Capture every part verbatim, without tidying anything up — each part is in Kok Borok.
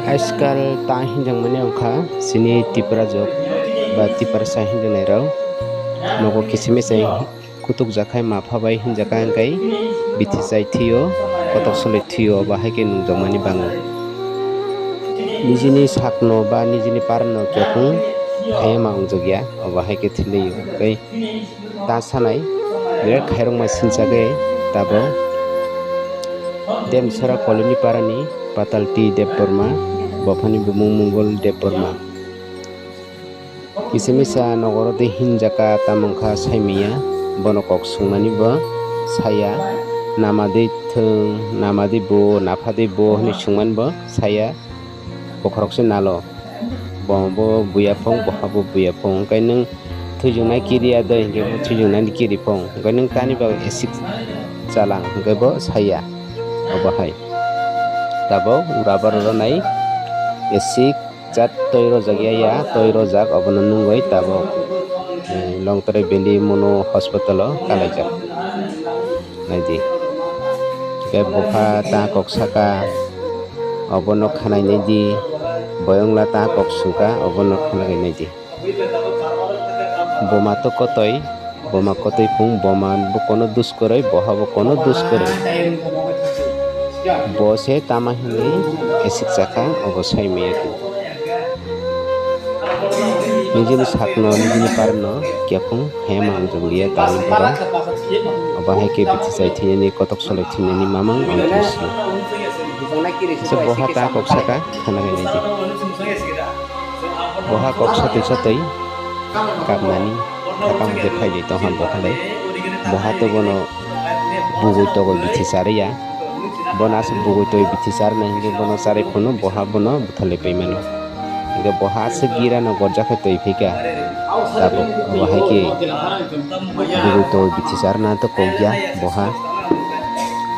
Ajkal ta hinjakmani wngkha chini Tiprajwk ba Tiprasa hinjaknairok nogo kichimisa kutukjak khai mapha bai hinjakha, hwnkhe bithi chai thwio, kotok soloi thwio, obo hai khe nungjakmani bango. Nijini sakno ba nijini parano kefung khaiya ma wngjakya, obo hai khe thwilaio. Tei ta sanai birat khairokma sinchagwi tabok Demsora Colony parani Patal T Debbarma, bophani bumung Mongol Debbarma. Kichimisa nogoro tei hinjaka tamungkha saimanya, bono kok sungmani bo saya, namadwi thwng, namadwi bo, naphadwi bo hwnwi sungmani bo saya, bokhorokse nalo. Bo, bo buya phung, boha bo buya phung. Hwnkhe nwng thwijaknai kiriya doi, hwnkhe bo thwijaknani kiri phung. Hwnkhe nwng tani bagwi acid chala, hwnkhe bo saya. Obo hai. Tabok rubber rwnai acid chat toi rojak ya, ya toi rojak, obono nungwi tabok, eh, Longtrai Valley Mono Hospital o kalaijak. Naidi. Hwnkhe bupha ta kok saka, obono khanai naidi. Boyongla ta kok sungkha, obono khanai naidi. Boma to kotoi, boma kotoi phung, boma bo kono dus kwrwi, boha bo kono dus kwrwi. Bo se tama hinwi esik chakha, obo sai maya khe. Nijini sakno, nijini parno, kefung, hema ang joliya, tani borok. Obo hai khe bithi chai thwinani, kotok soloi thwinani mamang ang tong sio. Se boha ta kok saka, khana khe naidi. Boha kok satwi satwi kapnani thakam hwnkhe phailai tongha bohalai. Boha to bono bugui togoi bithi chariya. Bono aswk bugui togoi bithi charna hinkhe bono charai phunu boha bono butharlai paimano. Hinkhe boha aswk girano gorja khe twi phika. Tabuk bo hai khe bugui togoi bithi charna to kokya boha.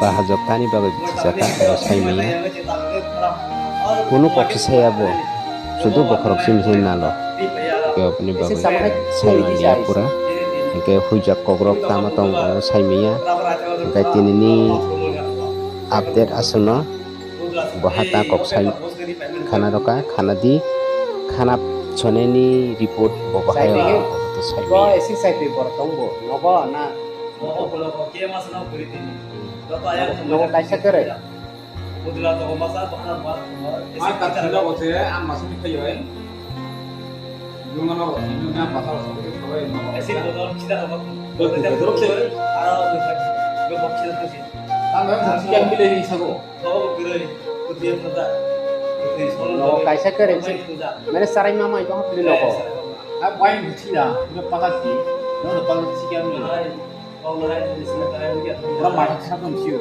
Bahajok tani bagwi bithi chakha abo sai manya. Kunu kok se saya bo. Sudu bokhorok simi se nalo. Khe oboni bagwi sai manya pura. Hinkhe huijak kokrok tamo tongo sai manya. Hinkhe tinini update aswkno boha ta kok sai khana rwkha, khana di, khana soneni report bo bahai o sai manya. Nogo kaisa kwrwi. Ar ta thila bo se ang masa ni khayo ai. Nung ano bo, nung na masa bo se khayo ai. Esi bodol sida rogo. Bodol se. Aro bodol se. Ang ang sa siya pili ni sago. Nogo kwrwi. Kutia thada. Nogo kaisa kwrwi. Mane sarai mama ito hapli nogo. Ah, bai muthiya. Ino pagasi. Ino pagasi siya ni. Ora mai sa pun siu.